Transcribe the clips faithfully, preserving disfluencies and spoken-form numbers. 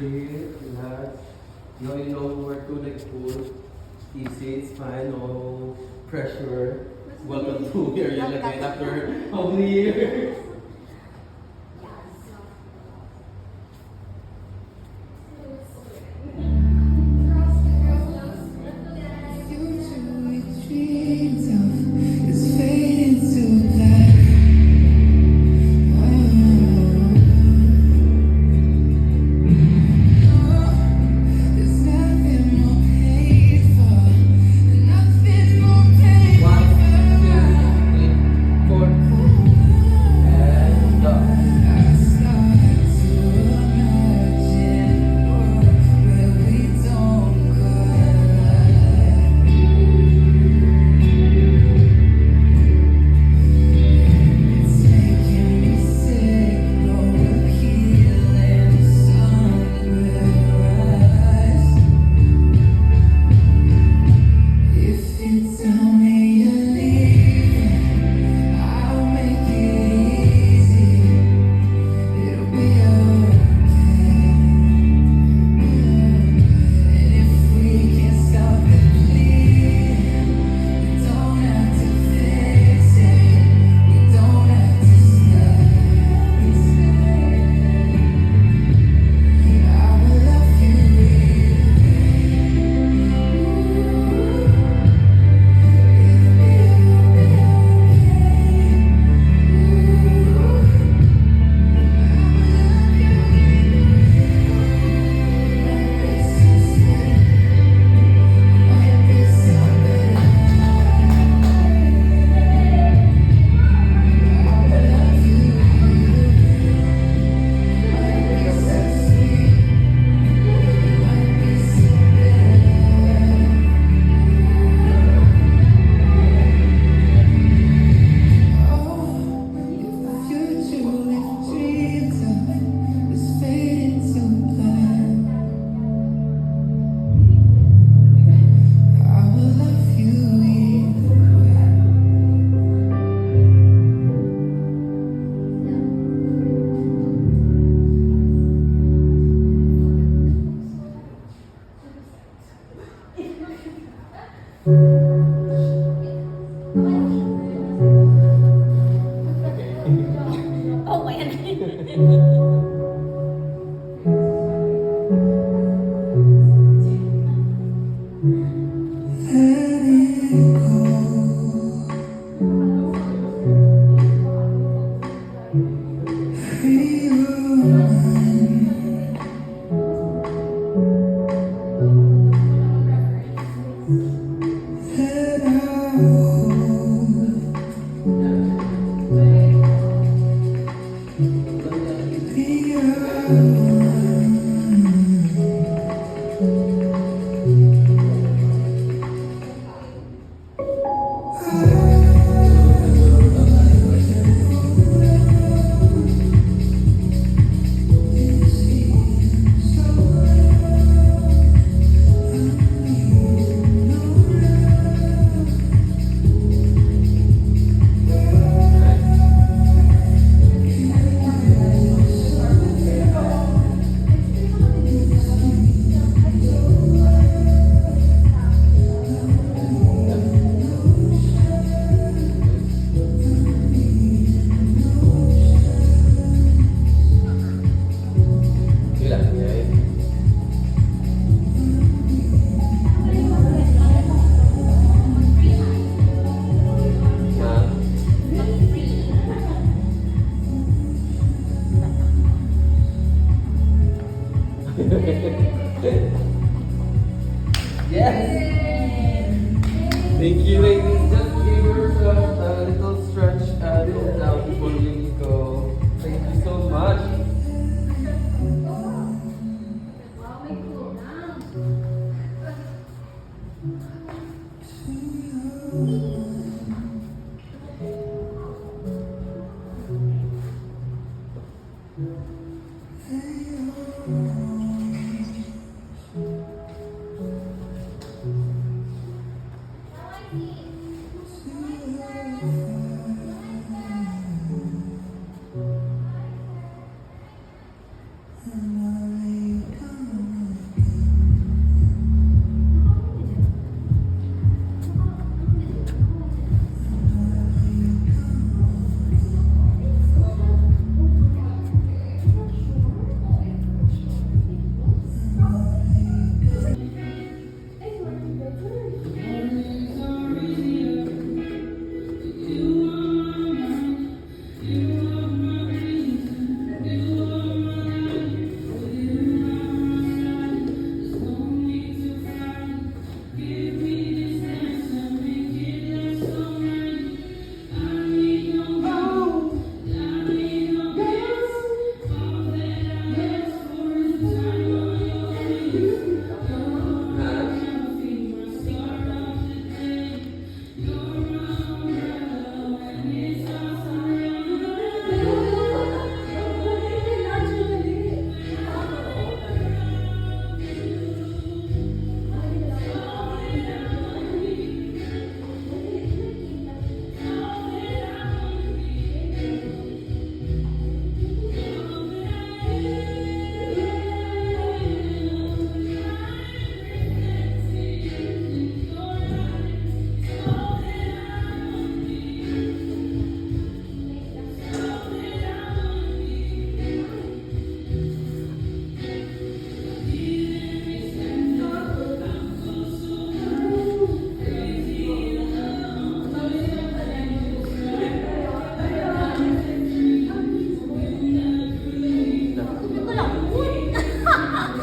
Relax. No, you know, we're too, like, full. Easy, it's fine. No pressure. Welcome to Area Lagay after how many years? One, two, three, four. And done. If you tell me you're leaving, I'll make it easy. It'll be okay. And if we can stop the bleeding, we don't have to fix it. We don't have to stay. I will love you either way. Oh, ayan. Yes! Thank you, ladies. Just give yourself a little stretch, a little down before you go. Thank you so much.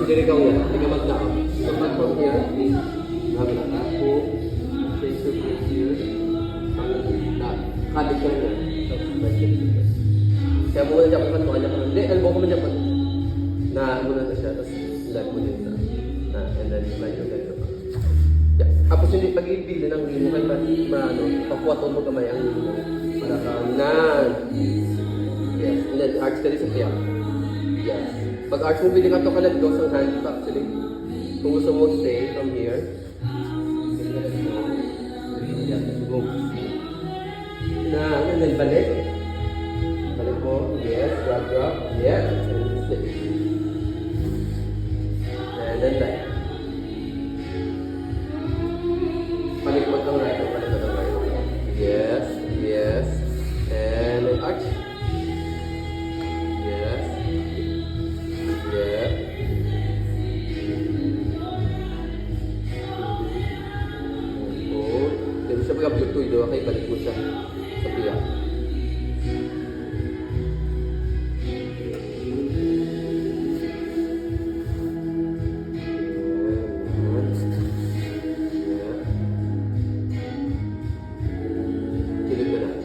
Diri ka nga, di ka magdaog. So, pag from here, hamla ka, boom, change your gear, hamla ka, kabit ka na. So, right there. Kaya mo na dyan, patuwa niya ka. Hindi, elbow ko man dyan. Na, ano na siya, tapos lag mo din sa, na, and then, slide yung ganito. Yeah. Tapos hindi pag-ibilin ang limo kay ma-, ma-, ano, pakuwaton mo gamay ang limo. Para ka, na. Yes, and then, arch ka rin sa tiyak. Yes. Pag arch mo, pwede ka to kaladlaw sa hand, actually. Kung gusto mo stay from here, go. Na, ano, nagbalik? Balik mo. Yes, drop, drop. Yes. And then, slip. And then, back. Palikot ang right, palikot ang right. Yes, yes. And then, arch. Yes. Yes. Hold. Then siya magabot to, do, okay, balik mo siya sa piyak. Yan, yan. Yan. Kilid na lang.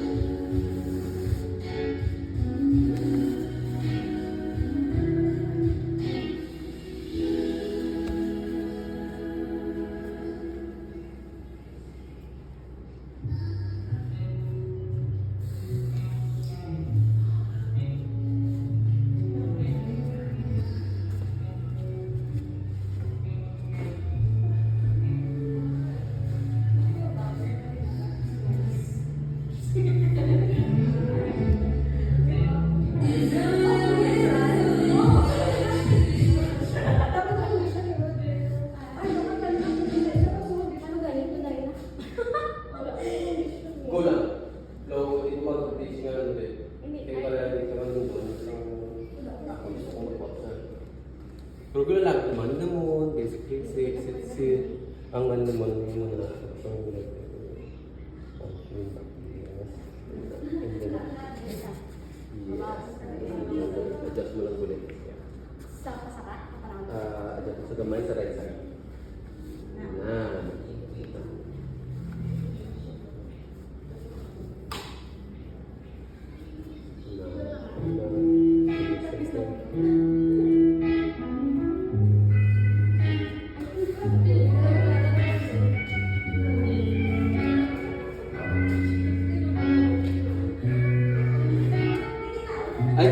Go lang. Low, ito mag-bridge nga, ano, eh. Hindi. Kaya pala, hindi ka man doon. Ang, ako gusto ko mag-box na. Pero gula lang, man naman, basic, basic, sit, sit. Ang man naman, yung mga, ang, yes. And then, yes. Adjust mo lang ulit. Sa pasaka? Kapangalan? Ah, adjust sa gamay sa right side. Na. Ay,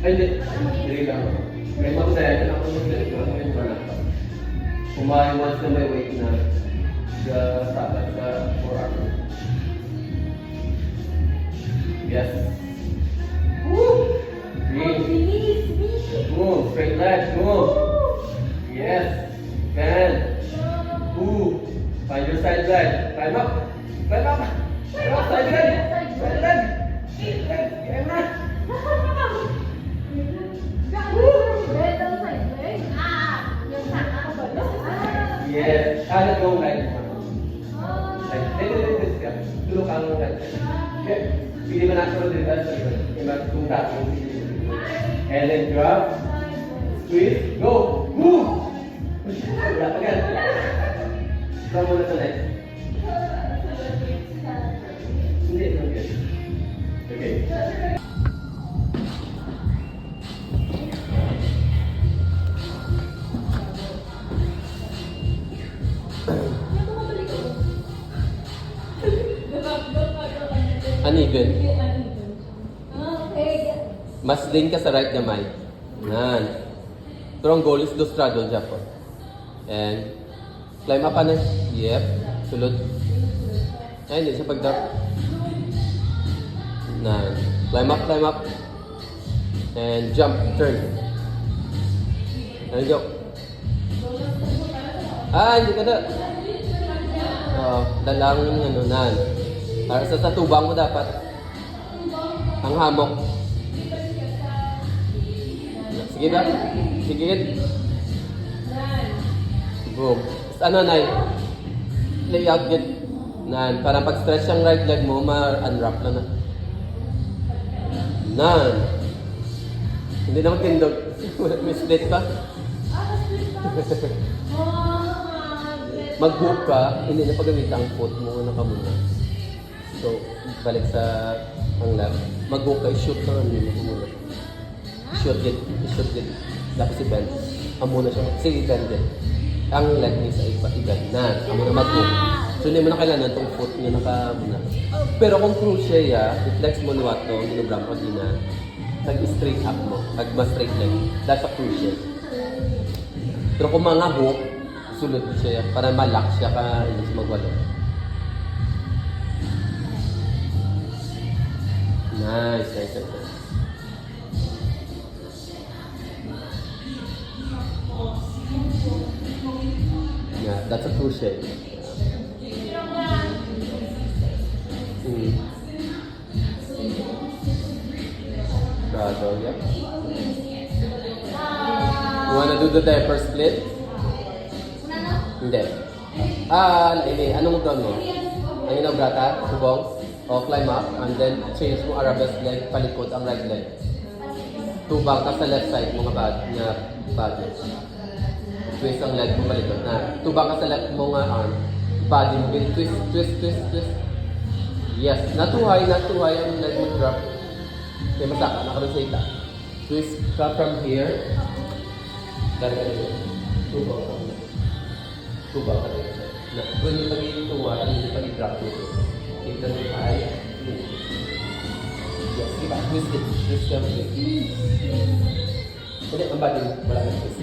Ay, hindi. Dili lang. May mga daya na ako ng dali. Ano yung mga? Kumain once na may weight na sa sabat sa four hours. Yes. Woo! Three. Bilis, bilis. Go. Straight leg. Go. Yes. Bend. Two. Find your side leg. Climb up. Climb up. Climb up. Side leg. Side leg. Side leg. Kaya na. Yes. Kaya na yung leg mo. Like, dito, dito, dito ka. Tulog ka mo, like, okay. Pwede man ako dito, sa likod. Kaya mas kung dati, and then drop, twist, go, move! Wala pa ka. Ikaw muna sa next. Hindi, okay. Okay. Uneven. Mas lean ka sa right gamay. Nan. Pero ang goal is do straddle, Japon. And climb up, anay. Yep. Sulod. Ay, hindi siya pag-drop. Nan. Climb up, climb up. And jump, turn. There you go. Ah, hindi ka na. Oh, dalang yung ano, nan. Para sa, sa tubang mo dapat. Ang hamok. Sige ba? Sige gid. Boom. Ano, nay? Layout gid. Nan, para pag-stretch ang right leg mo, ma-unwrap na na. Nan. Hindi na magtindog. May split pa. Mag-hook ka, hindi na paggamit ang foot mo nga nakamuna. So, balik sa ang left. Mag-hook ka, shoot na ang limit mo. Shoot gid, shoot gid. Tapos i-bend. Amo na siya. Sige, i-bend gid. Ang leg ni sa iba, i-bend na. Amo na mag-hook. So, hindi mo na kailangan tong foot nga naka, amo na. Pero kung crochet ya, it likes mo liwat to, ang ginobra mo kanina, nag-straight up mo, nag-mas straight leg. That's a crochet. Pero kung mga hook, sulod siya para ma-lock siya ka, hindi siya magwalo. Nice, nice, nice, nice. Yeah, that's a crochet. Mm. Bravo, yeah. You wanna do the diaper split? Hindi. Ah, hindi. Anong doon mo? Ang inang brata? Subong? O, climb up, and then change mo arabesque leg, palikod ang right leg. Tubang ka sa left side mo nga bad, nga body. Twist ang leg mo, palikod na. Tubang ka sa left mo nga arm. Body mo, twist, twist, twist, twist. Yes, not too high, not too high ang leg mo drop. Kaya masaka, nakaroon sa ita. Twist ka from here. Dari ka dito. Tubang ka. Tubang ka dito. Na, pwede pag-ituwa, hindi pag-i-drop dito. Tignan mo, ay. Yes, diba? Twist it. Twist ka mo. Hindi, ang body mo. Wala na twist.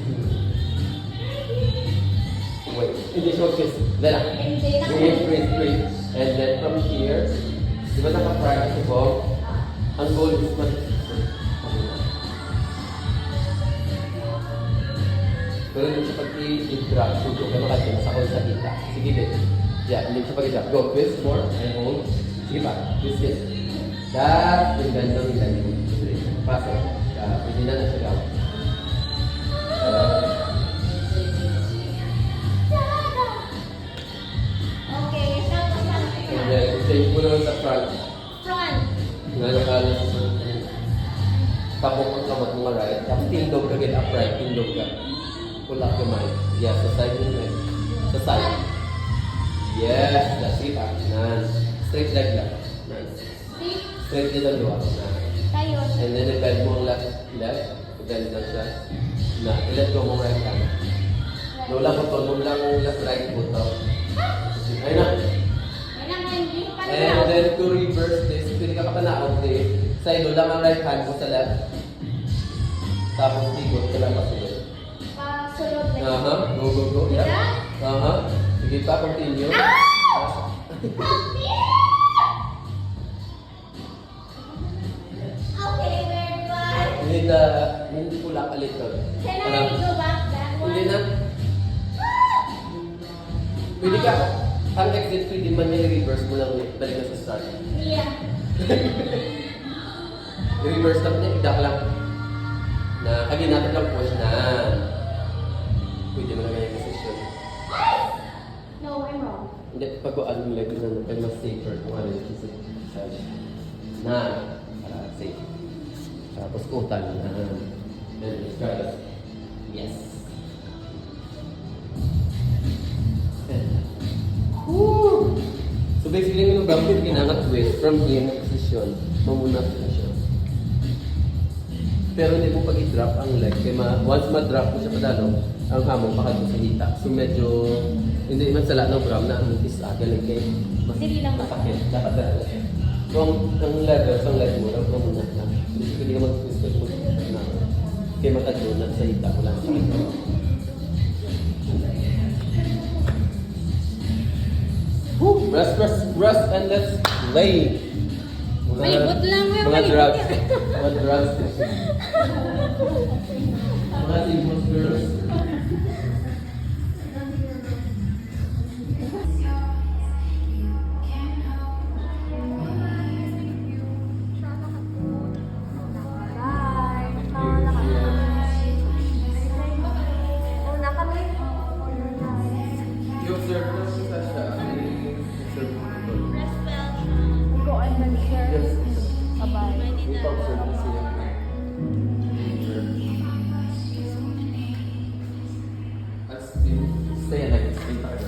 Wait. Hindi siya mag-twist. Dala. Hindi na. Breathe, breathe, breathe. And then from here, di ba naka-front si Bob? Ang goal is mag- Pero hindi siya pag-i-drop, so kung ka makadala sa kung sa kita. Sige din. Yeah, hindi siya pag-i-drop. Go, twist more and hold. Sige pa, twist it. That's the ganda ng ganda. Paso. Ah, pwede na na siya gawin. Okay, tapos ang And then, change mo naman sa front. Front. Nga nakala sa front. Tapos ang kamot mo nga right. Tapos tindog ka, get upright. Tindog ka. Pull up your mind. Yes, sa side mo, right. Sa side. Yes, that's it. Ah, nan. Straight leg lang. Nan. Straight. Straight leg ang duha. Nan. Tayo. And then, i-bend mo ang left. Left. Ganyan lang siya. Na, i-let go mo right hand. Lola, button mo lang ang left, right button. Ayun na. Ayun na, ngayon, yung And panahon. Then to reverse this, pwede ka kapanaog din. Sa ilo lang ang right hand mo sa left. Tapos ikot ka lang pasulod. Pasulod, like, aha, go, go, go. Yeah. Aha. Sige pa, continue. Ah! Okay, very fun. Hindi na, hindi ko lang alito. Can I go back that one? Hindi na. Ah! Pwede ka, ang exit pwede man niya i-reverse mo lang, balik na sa start. Yeah. I-reverse lang niya, idak lang. Na, kagi natin lang push na. Pwede mo na ganyan position. No, I'm wrong. Hindi, pag ano, like, na, kay mas safer kung ano yung sa, sa, na, para safe. Tapos utang na. Then, try. Yes. Woo! So basically, yung gamit, ginangat twist from here na position, mamunat na siya. Pero hindi mo pag-i-drop ang leg. Kaya ma once ma-drop mo siya padalong, ang hamong makadto sa hita. So medyo, hindi man sala ng bram na ang kis-a, galing kay mas Dili lang masakit. Dapat ganun siya. Kung ang level, sa leg mo, ang mamunat na. Hindi ka mag-twist, mag-twist na. Kaya makadto na sa hita, wala na. Woo! Rest, rest, rest, and let's play. Mga, May ibot lang, may mga ibot drugs. Lang. Mga drugs. Mga simple girls. Bye. Ah, naka-, una kami. I-observe mo si Sasha. I-observe mo ito. Go and then share. Yes. Bye-bye. Ipa-observe mo siya. Observe. At still, stay alive. Stay alive.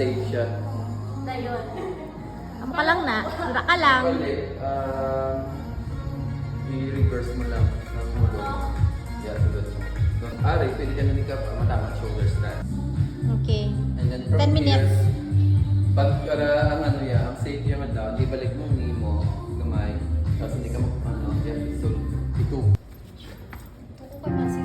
Siya. Dayon. Amo ka lang na, dira ka lang. Ulit, um, i-reverse mo lang ang ulo mo. Yeah, sulod mo. Kung aray, pwede ka na ni ka matama shoulder strap. Okay. And then from Ten minutes. Here, pag para ang ano ya, ang safe ya nga down, ibalik mo ang knee mo, gamay. Tapos hindi ka mag ano, yeah, so, ito. Tuko ka kasi.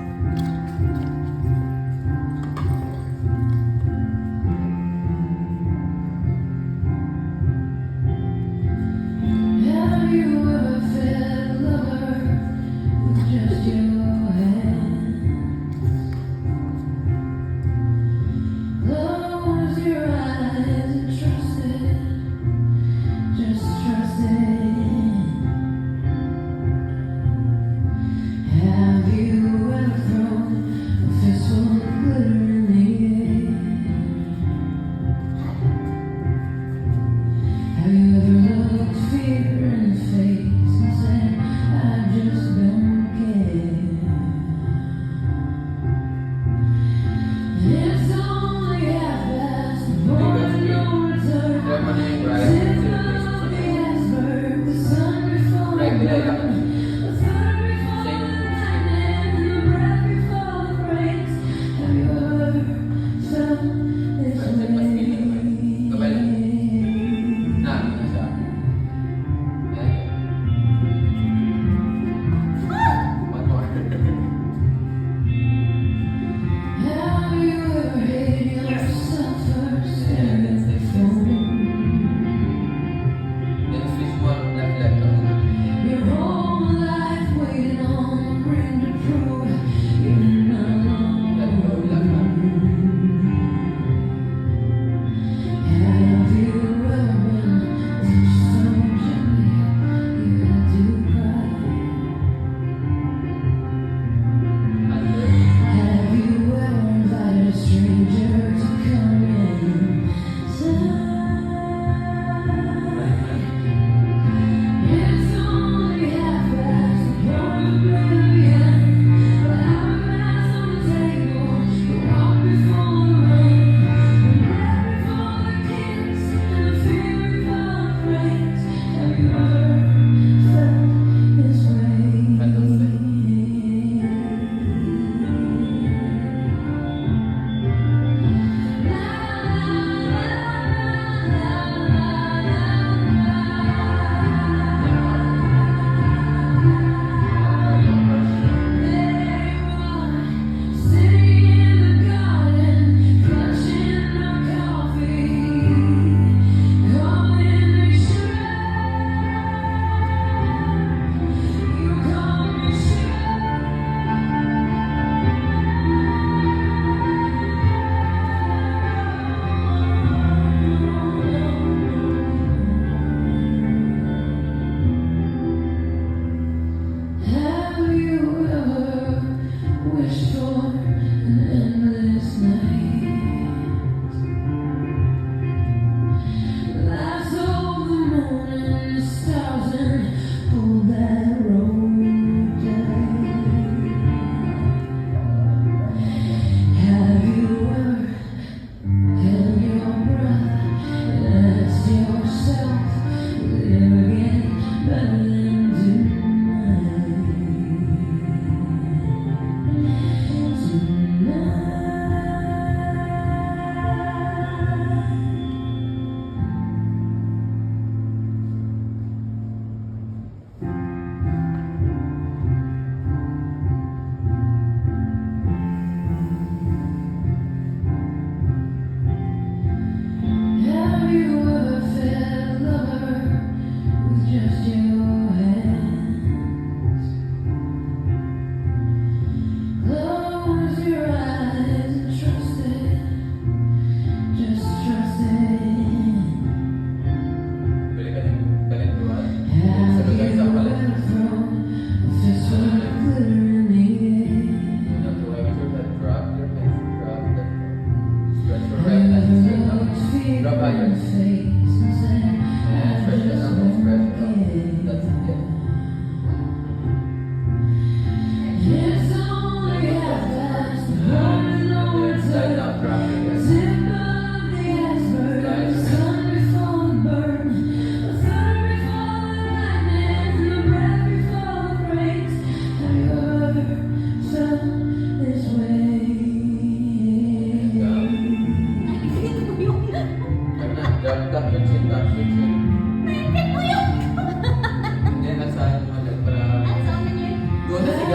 Have you ever felt love with just your hands?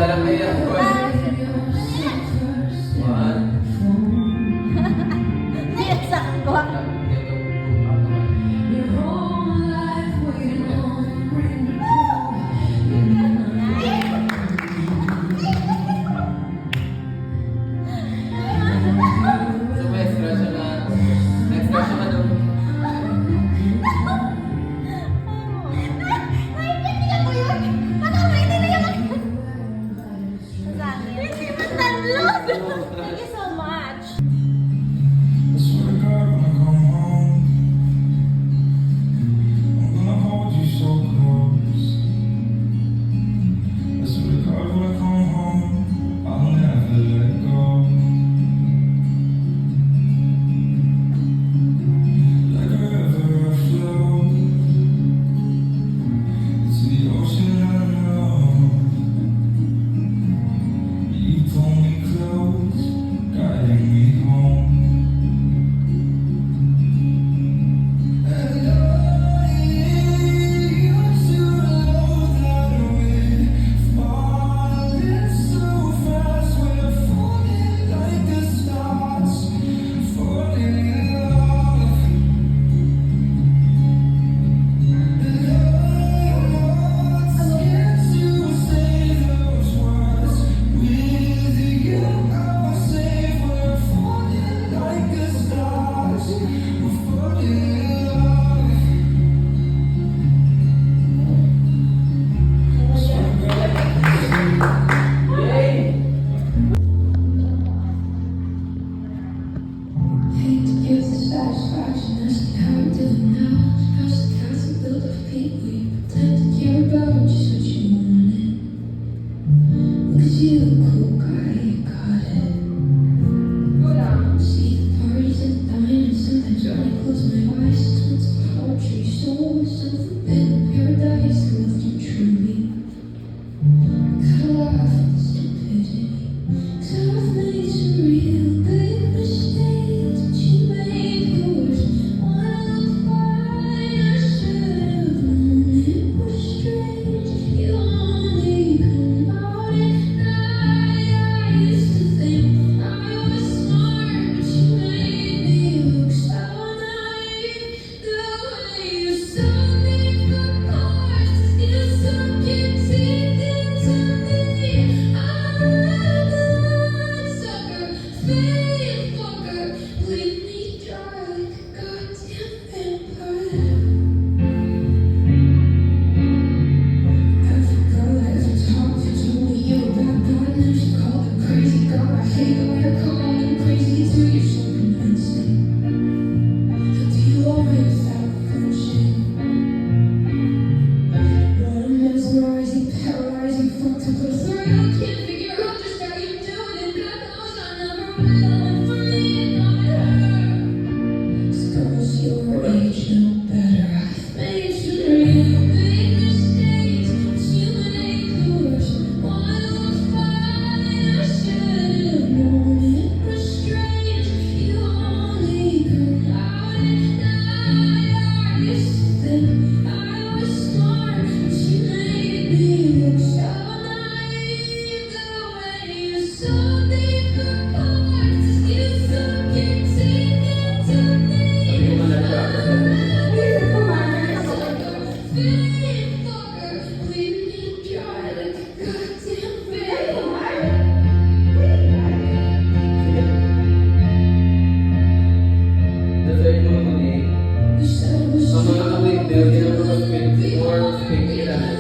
One. Yes, ako. So, may extra siya na, may extra siya na doon. Thank you so much. I swear to God, when I come home, I'm gonna hold you so close. I swear to God, when I come home, I'll never let go. Like a river I flow, it's the ocean I know. You pull me close, guiding me home. And I used to know that we're falling so fast, we're falling like the stars, falling in love. And I'm not scared to say those words. With you, I'm safe. We're falling like the stars. We're falling in love. Hate to give the satisfaction, asking how you doing now. How's the castle built of paint where you pretend to care about her just what you wanted? Wish you a cool guy, you got it. See the parties and the diamonds, sometimes when I close my eyes, six months of poetry, souls, some forbidden paradise, who left you truly. Cut off the stupidity. Tough made some real big mistakes, but you made the worst. Wanna look fine, I should have known it was strange. You only come out at night. I used to think I was smart, but you made me look so naive. Crazy girl, I hate the way I call you crazy too. You're so convincing. How do you always have What a mesmerizing, paralyzing, fucked up little story. I can't figure out just how you do it, and God knows I never will. And for me, not her. These girls your age know better. I've made some real big mistakes, but you ain't the worst. Wanna look fine, I should have known it was strange. You only come out at night. I used to think I was smart, but you made me look so naive. The way you sold me for parts, you sunk your teeth into me. I'm a sucker, fake fucker, bleeding dry like a goddamn vampire. Sige. Ang mga awit, meron na mga spin, or spin, kailangan.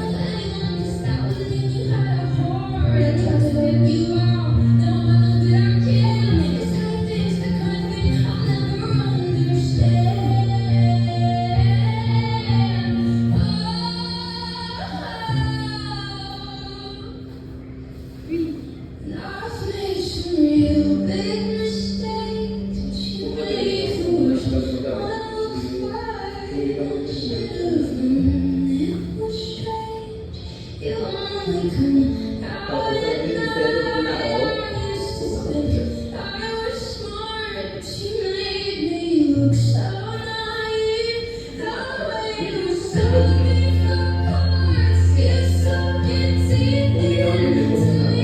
I've made some real big mistakes, but you made the worst. One of five. Should have known it was strange. You only come out at night. I used to think I was smart, but you made me look so naive. The way you sold me for parts, you sunk your teeth into me.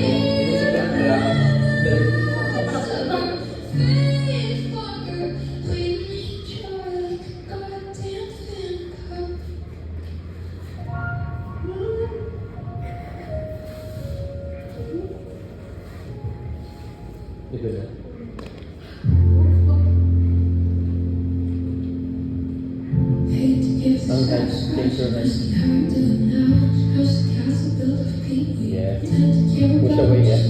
Ito na. Sometimes things are like Yeah. Push away, yeah.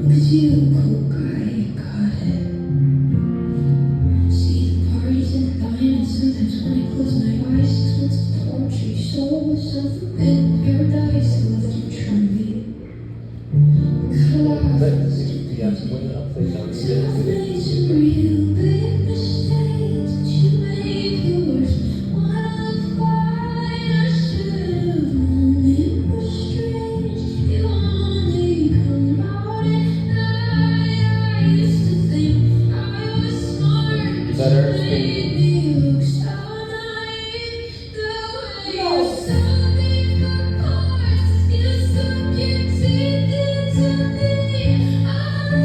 Cause you a cool guy, you got it. See the parties and the diamonds. Sometimes when I close my eyes, six months of torture. You sold myself a bit paradise. I left you trying. But, yeah, when I play something, Some things are real big mistakes that you make the worst. When I fight, I should have known it was strange. You only come out at night. I used to think I was smart, but Better you speak. made me look so naive. The way you suck me for parts, you sunk your teeth into me. I'm a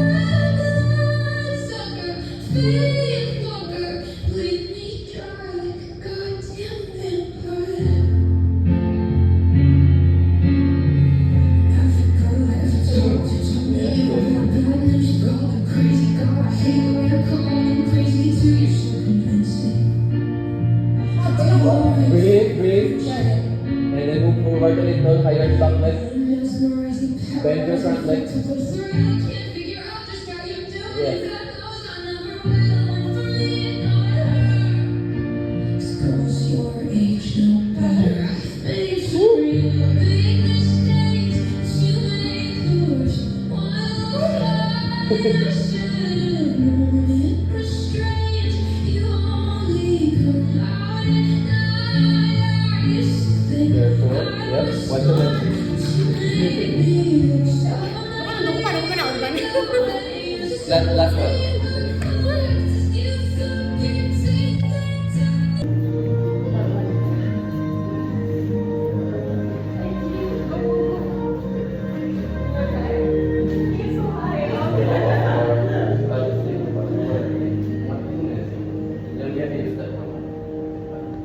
bloodsucker, fake fucker, bleed me dry like a goddamn vampire. Every girl I ever talked to told me you were bad news, you called a crazy guy. I hate the way you're calling crazy too, you're so convincing. Breathe, breathe. And then move forward a little, higher tongue, like, bend your front leg. Yeah. Girls your age know better. I've made some real big mistakes. You made the worst. One of a kind. I should have known it was strange. You only come out at night. I used to think Careful. I Yep. was Watch your left. smart, but you made me look so Ano ko, paano ko na urban? Last, last one.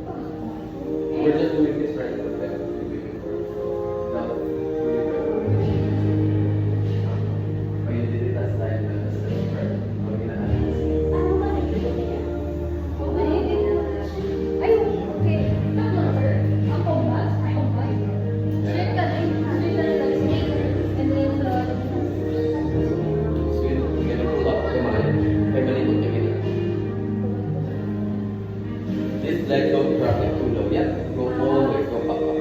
We're just doing this right now. This leg, don't drop it too low. Yeah, go all the way, go back up.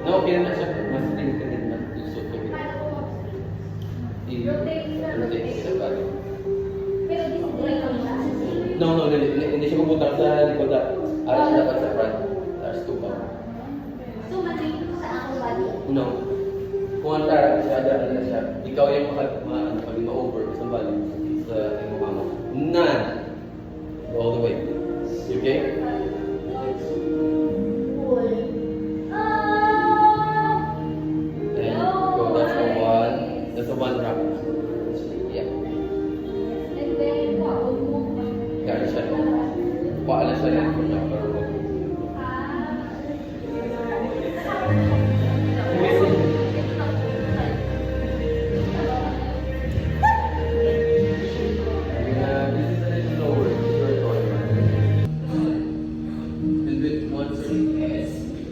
No, okay na siya. Mas tinig ka din, mas lusot ka din. I-rotate sa baba. No, no, hindi, hindi, hindi siya mabutang sa likod, ah. Ara siya dapat sa front. There's two pa. So, mali sa akong body? No. Kung ang tara, siya, daan na siya. Ikaw yung maka-, ma-, ano, pag ma-over, sa bali, sa imong amo. None. Go all the way. You okay? And go, that's a one. That's a one round. Yeah. Gani siya. Wala siya lang. Pero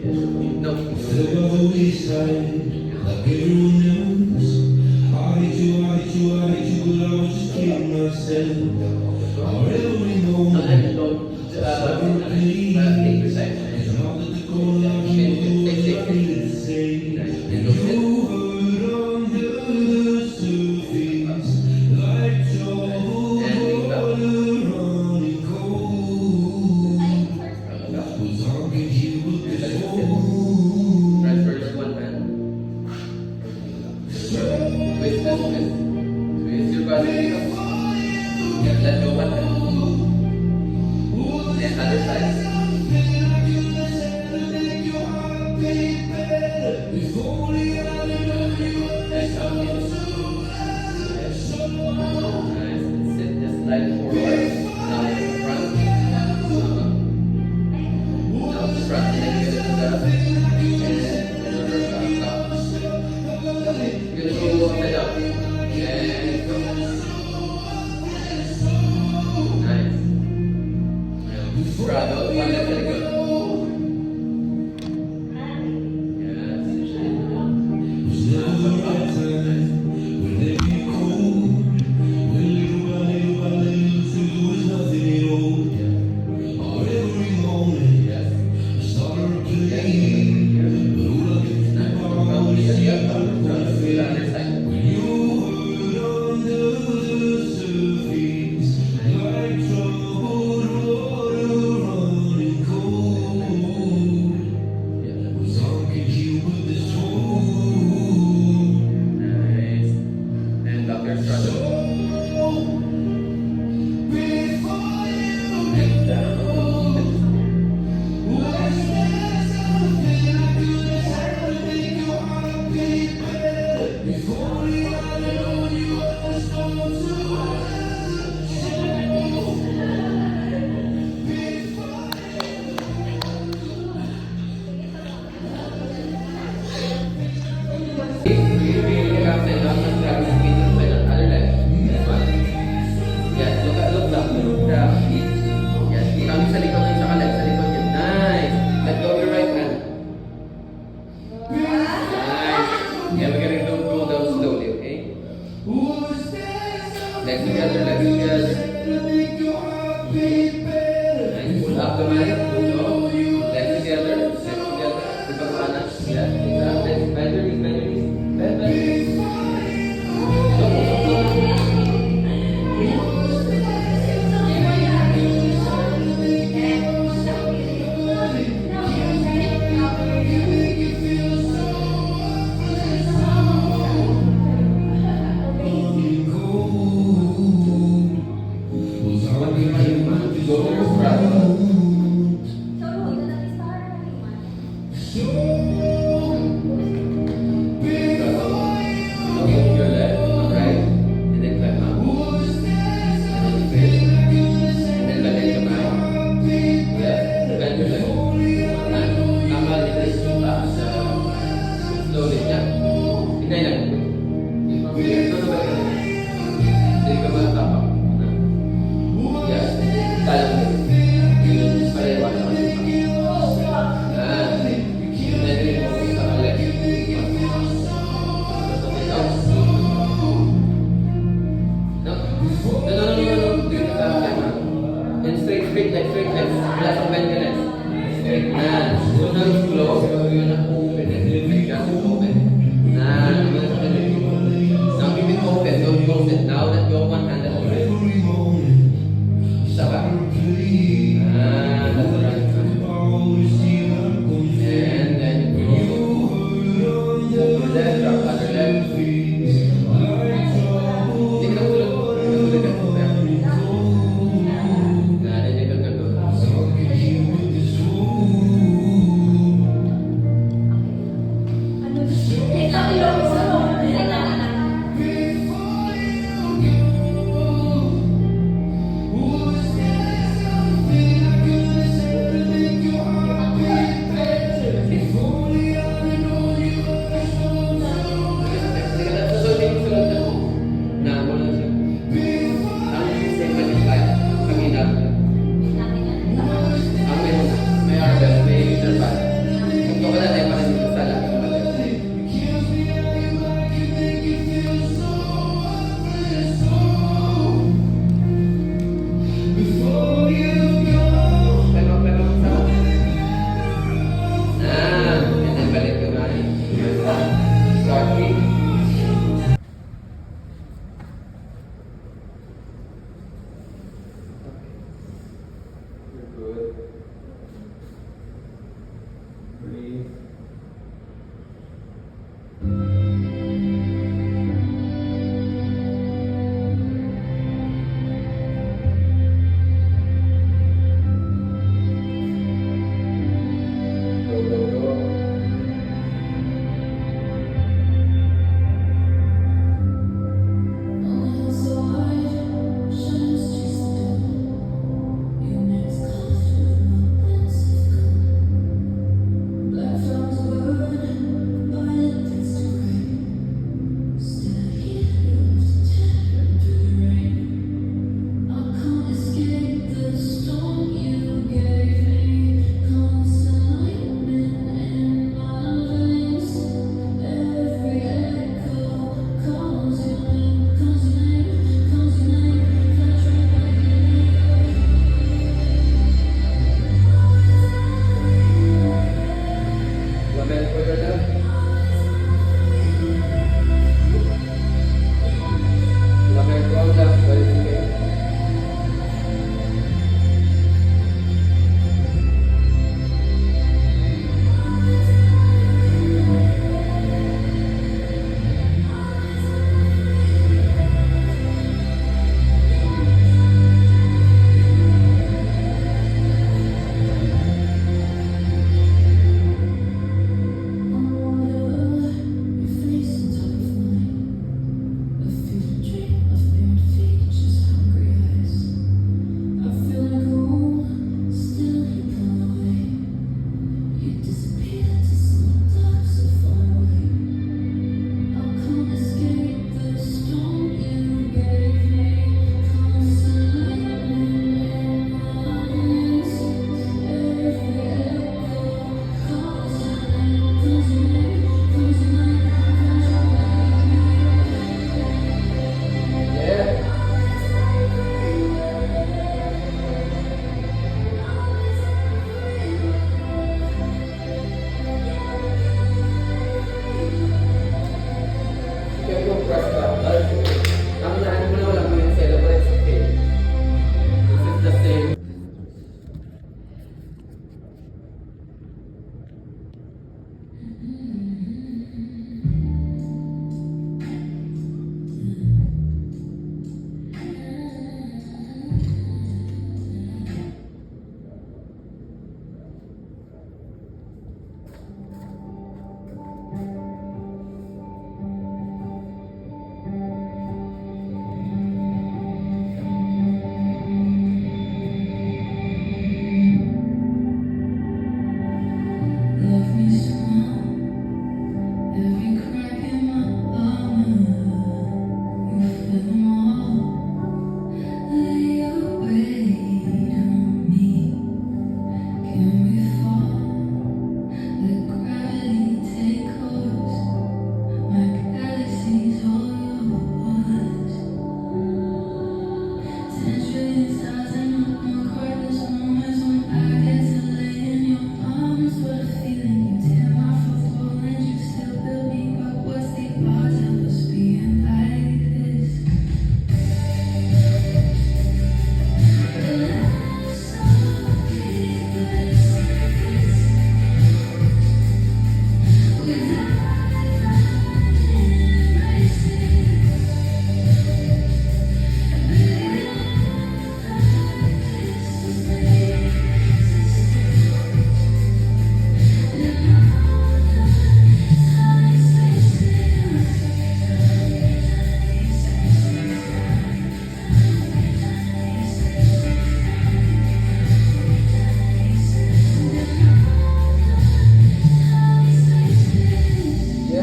Feel my holy side, like everyone else. I hate you, I hate you, I hate you, but I was just kidding myself. Our every moment, so replace. Cause I'm out at the corner, I can't do what I need to say. You hurt under the surface, like troubled water running cold. Who's hungry, he will be full. Transfer this one, man. Twist, twist, twist. Twist your body. Let go one hand. And other side. Nice. Sit, just slide forward. Now, front. Now, front. And then, uh, and then, uh, back. You're gonna go up And we're gonna go, go down slowly, okay? Legs together, legs together. Nice. Pull up the mat. Pull up. Legs together, legs together. Ipagpaanan. Yeah, yeah. Bend, bend your knees, bend your knees. Bend, bend. Double, double.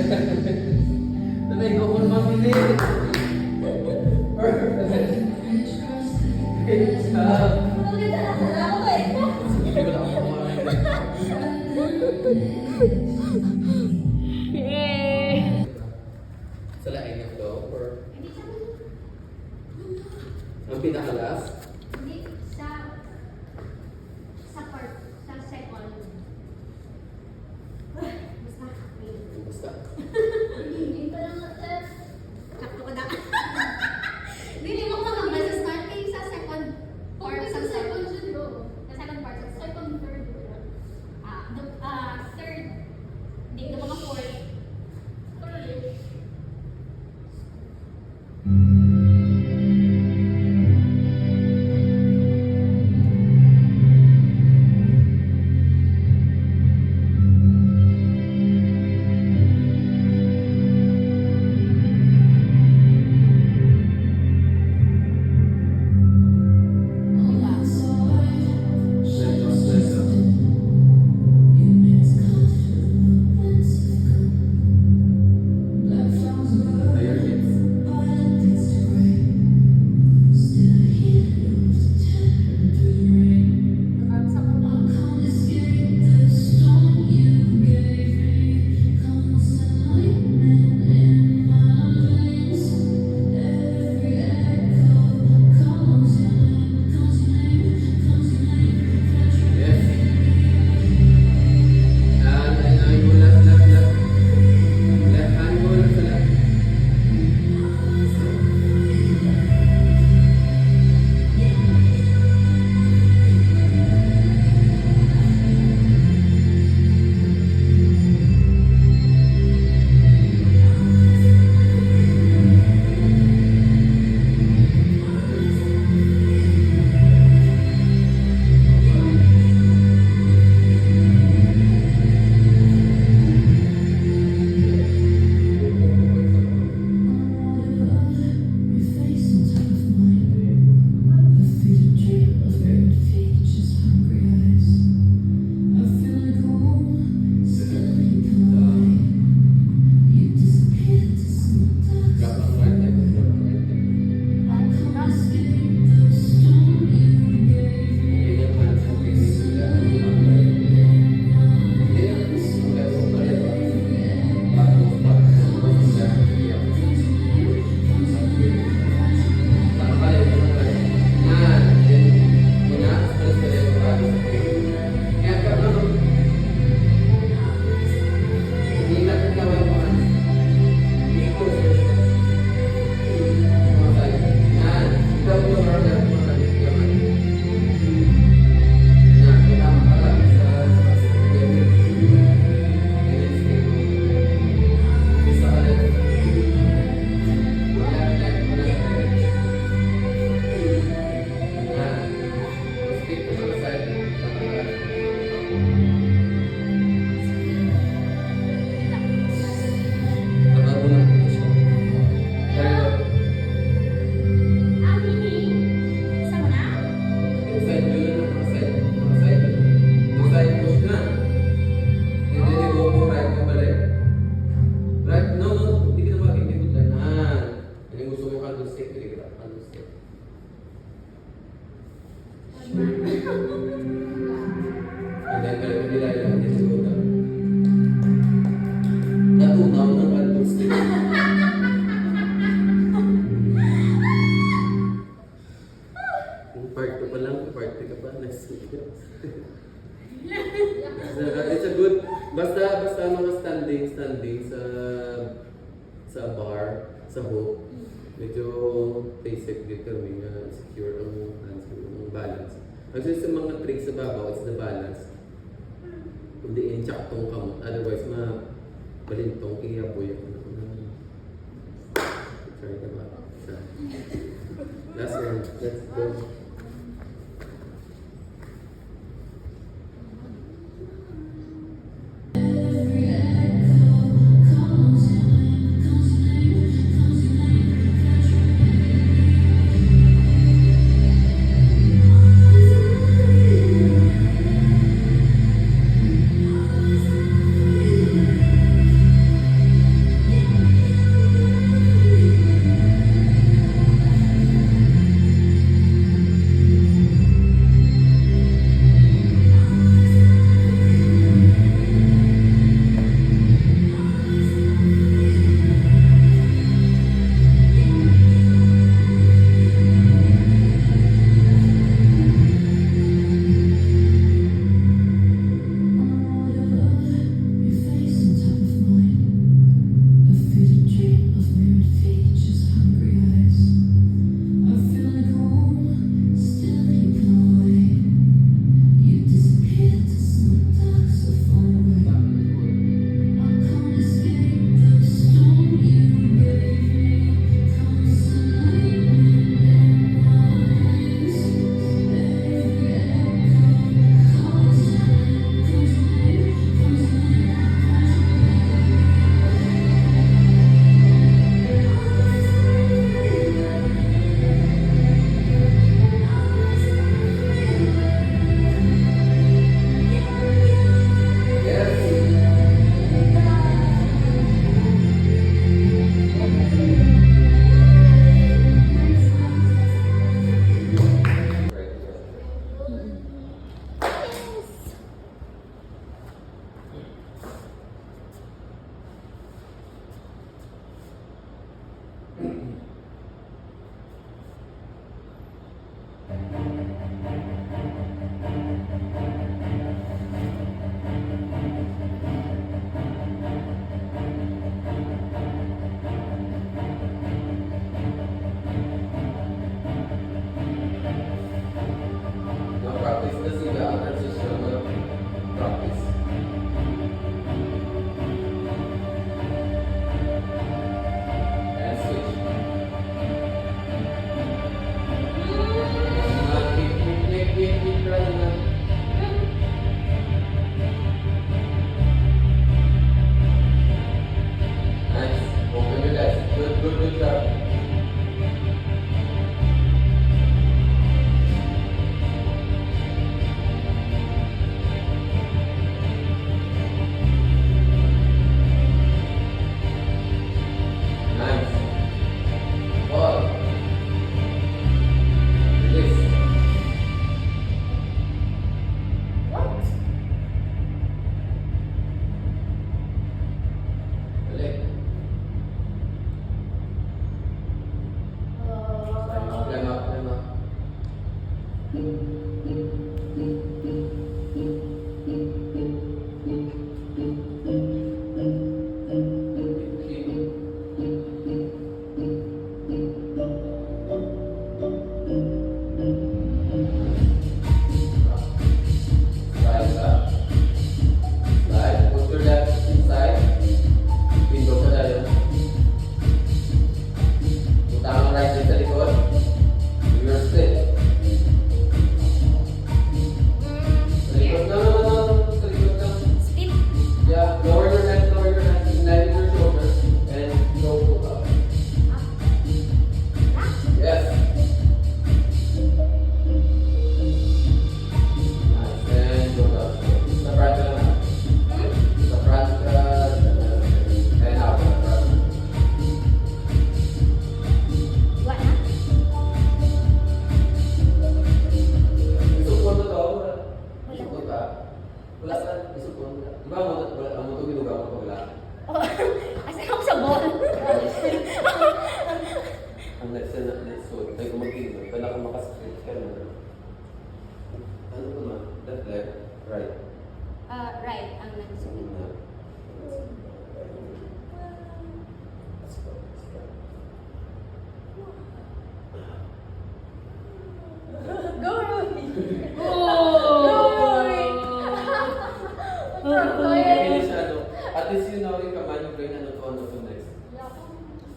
Tanay ko kung mamili. Perfect. Great job. Yay! Sa lain na flow, or ang pinaka-last? Hindi, sa, sa part, sa second. Basta. Basta. Hindi pa lang, eh. Sakto ka na. Dili mo makabasa sa start, kay sa second part, sa second, sa second part, sa second, third. Ah, the, ah, third. Hindi, the mga fourth. Third. Ang ini, sa una? Side view na lang, side, side, side push na. And then you go for right pabalik. Right, no, no, hindi ka na makikita. Ah, hindi gusto mo candlestick, hindi kita candlestick. And then, balik mo nila yung hindi ko na. Natunaw ng candlestick. Kung part two pa lang, part three ka pa, next week. So, it's a good, basta, basta mga standing, standing sa, sa bar, sa hook, medyo basic din kami nga secure ang hands, ang balance. Actually, sa mga tricks sa babaw, it's the balance. Kundi yung tsaktong kamot, otherwise, ma-, balintong iyaboy ako na. Sorry ka ba? Last one. Let's go.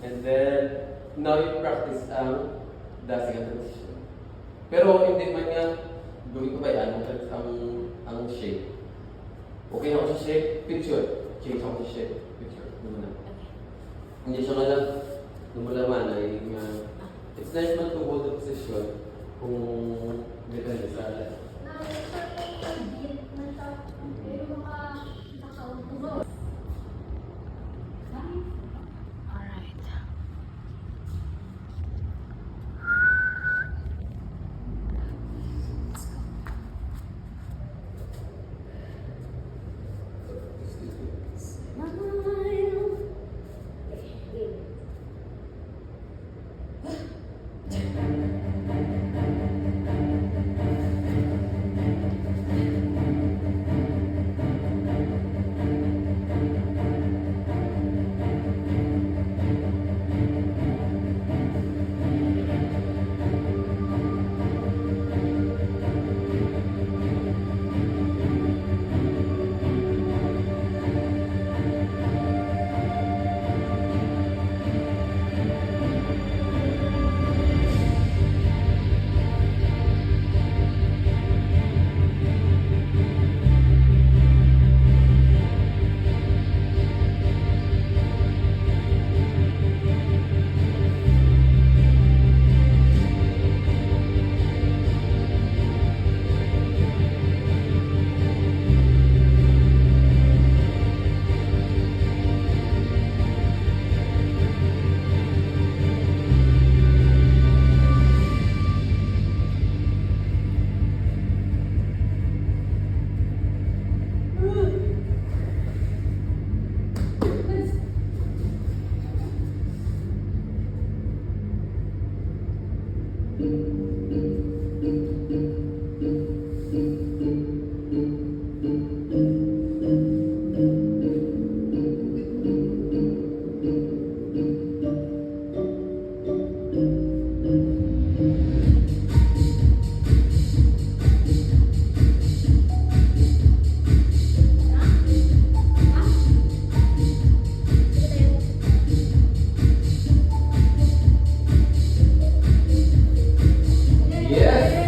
And then, now you practice ang dancing and transition. Pero hindi man nga, gawin ko ba yan, ang, ang, ang shape. Okay ako sa shape, picture. Change ako sa shape, picture. Ano na? Hindi siya nga lang, lumalaman ay nga, it's nice man to hold the position kung depende sa Alright. Yes!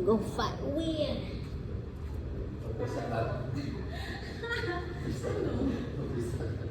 Go fight, win. Umpisa na. Umpisa na. Umpisa na.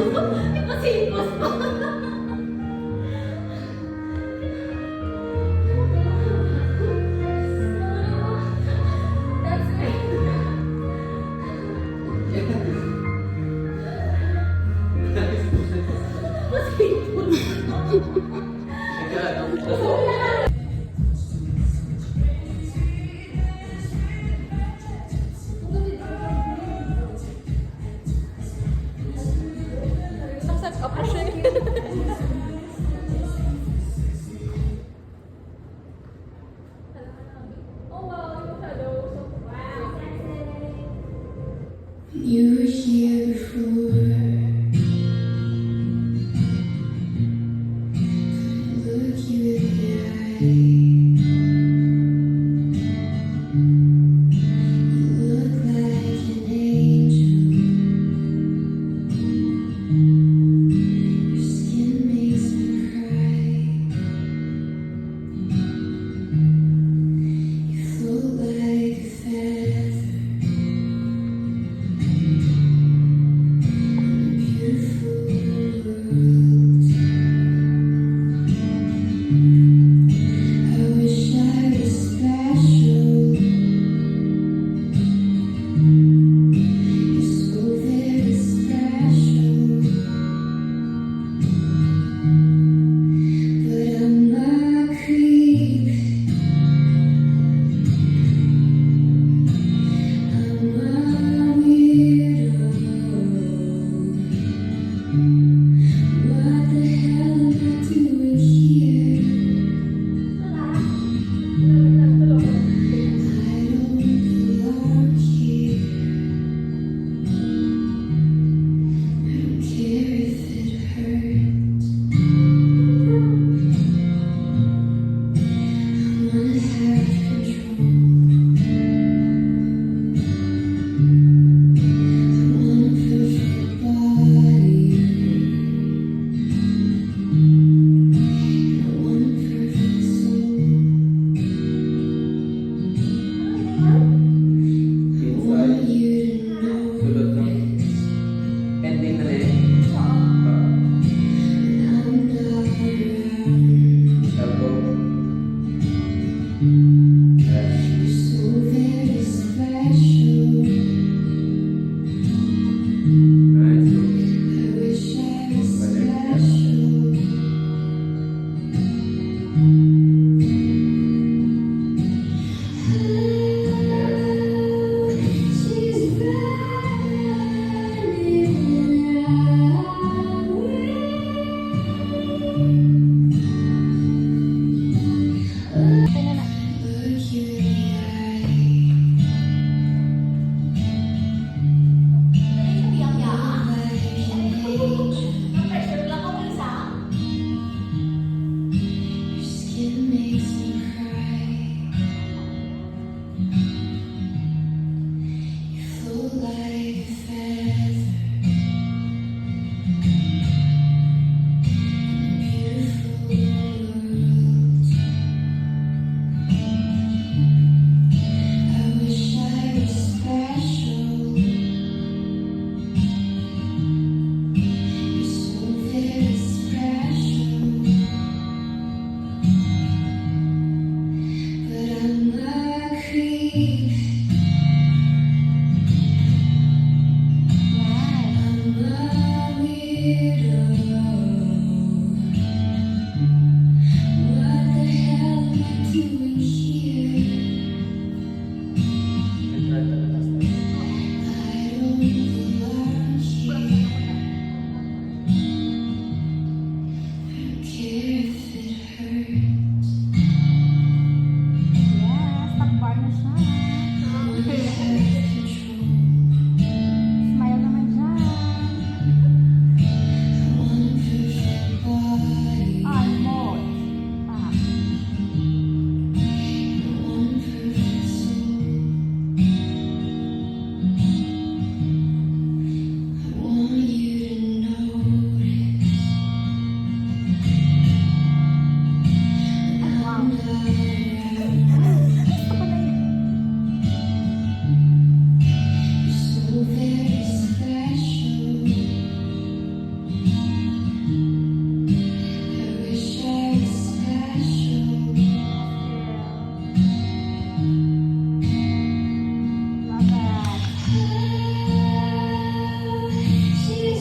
Imposible. That's it. You were here before.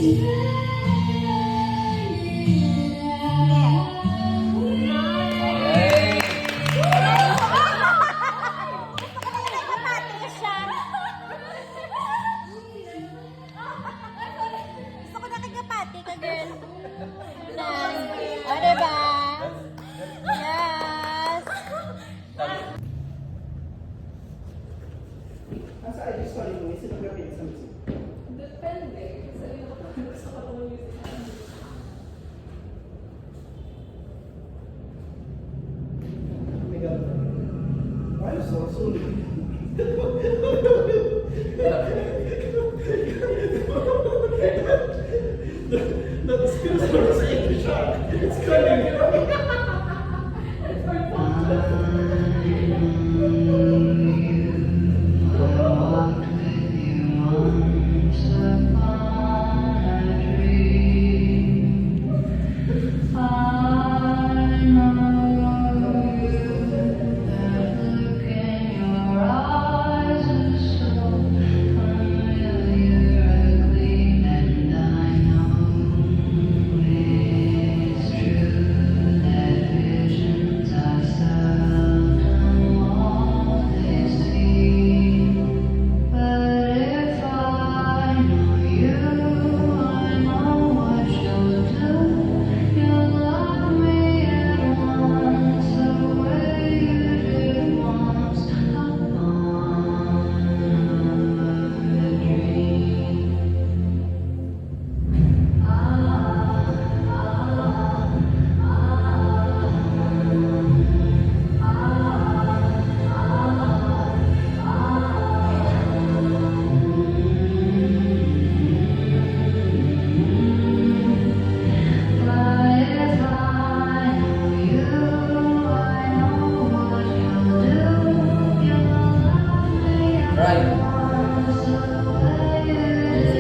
Gusto ko na yung kapatid siya. Gusto ko na kagapati ka, girl. Na. O, diba? Yes. Asa ay gusto mo? Isa na gapit sa music. Depende. Kasi yung gusto ko ng music. Why so soon? That skills for the same shot. It's coming. Right.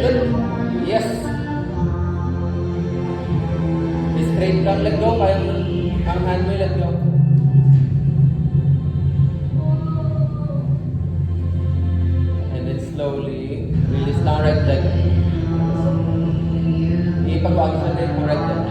Good. Yes. Straight lang, let go. Kaya ang hand mo, let go. And then slowly, release lang right leg. Ipagwagi sa leg mo, right leg.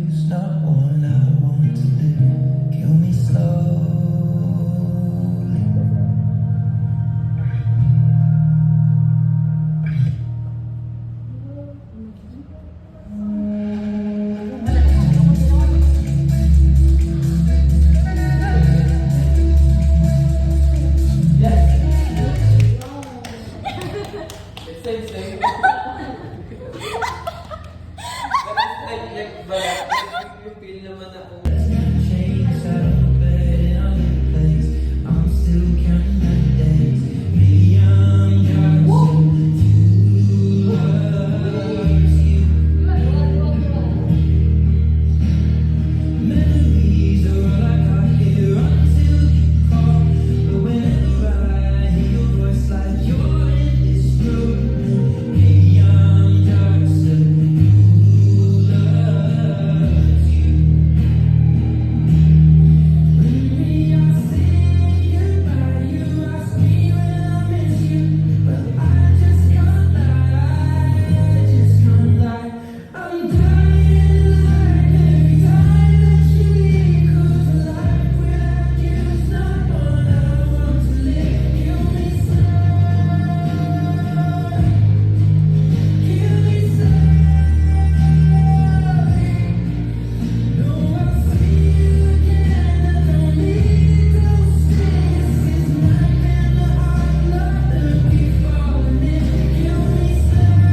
There's not one I want to live. Kill me slowly. It's same, same. Like, like, but you feel naman ako. I'm still counting my days. Maybe I'm just too lost you. Memories are all I got here until you call. But whenever I hear your voice, like you're in this room, maybe I'm just a fool of you. When we are saying goodbye, you ask me when I miss you. Well, I just can't lie, I just can't lie. I'm dying inside every time that you leave, 'cause a life without you is not one I want to live. Kill me slowly, kill me slowly. No, I'll see you again. I don't need those things. This is life in the heart, not the before. Kill me slowly.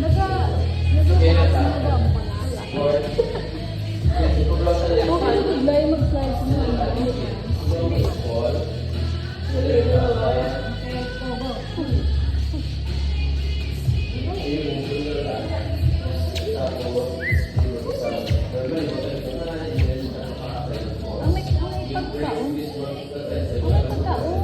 Nasa, nasa, nasa, Okay, good luck. Mag-slide sa mga. Ang may, ang may pagkaon. Ang may pagkaon.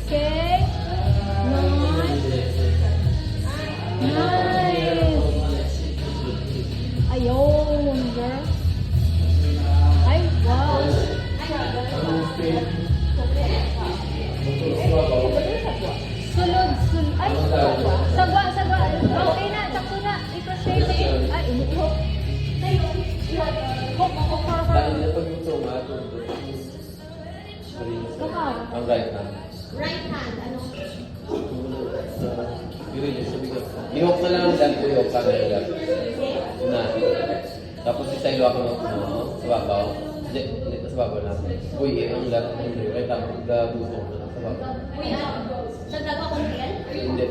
Okay. Nice. Nice. Ayun, girl. Ay, wow. Sulod, sul-, ay, sagwa. Sagwa, sagwa. Okay na, sakto na. I-crochet mo. Ay, ini, ihok. Hook, hook, hook, hook. Ang right hand. Right hand, ano? Diri, sa bigat. Ihok na lang ang dagko, ihok ka na lang. Na. Tapos isaylo ako ng, ano, sa babaw. Hindi, hindi, sa babaw na. Uy, eh, ang lat-, ang right hand, gabusok na sa babaw. Uy, ah, sa dagko akong tail? Hindi.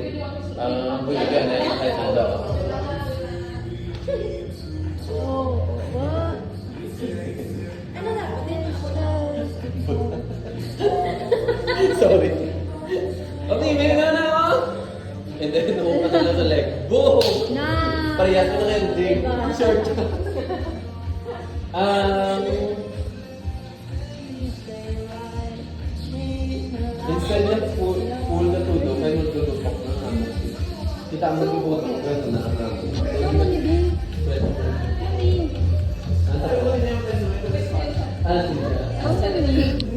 Ang, uy, kaya na yung right hand daw. Oh, what? Ano na? Then, ako na. Sorry. Kami, may nga na, oh. And then, nung ano na sa leg. Boom! Nice! Parehas ko ng ending. Diba? Short. Um, instead na full, full na tudo, kaya magtututok na naman. Kita mo yung buto, ganun na ang naman. Ano mo ni Bing? Pwede. Ano? Ah, sige. Ano mo ni Bing?